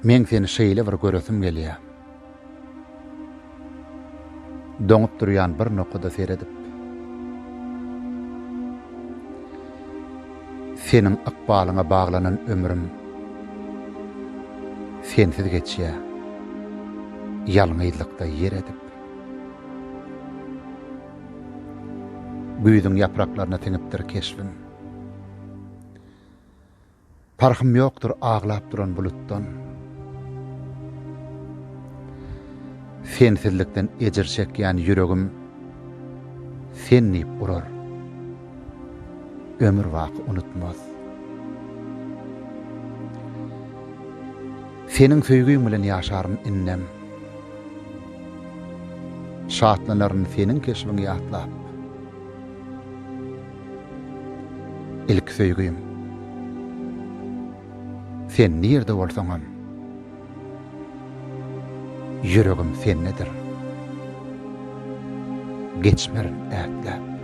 Meň seni şeýle bir göresim gelýär. Doňup durýan bir nokada seredip. Seniň ykbalyňa baglanan ömrüm sensiz geçýär, ýalňyzlykda ýer edip. Güýzüň ýapraklaryna siňipdir keşbim. Parhym ýokdur aglap duran bulutdan. Sensizlikden ejir çekýän ýüregim sen diýip urar. Ömür baky unutmaz. Seniň söýgüň bilen ýaşaryn indem. Şatlanaryn seniň keşbiňi ýatlap. Ilki söýgim. Sen nirde bolsaňam, ýüregim sendedir. Geçmerin ätläp.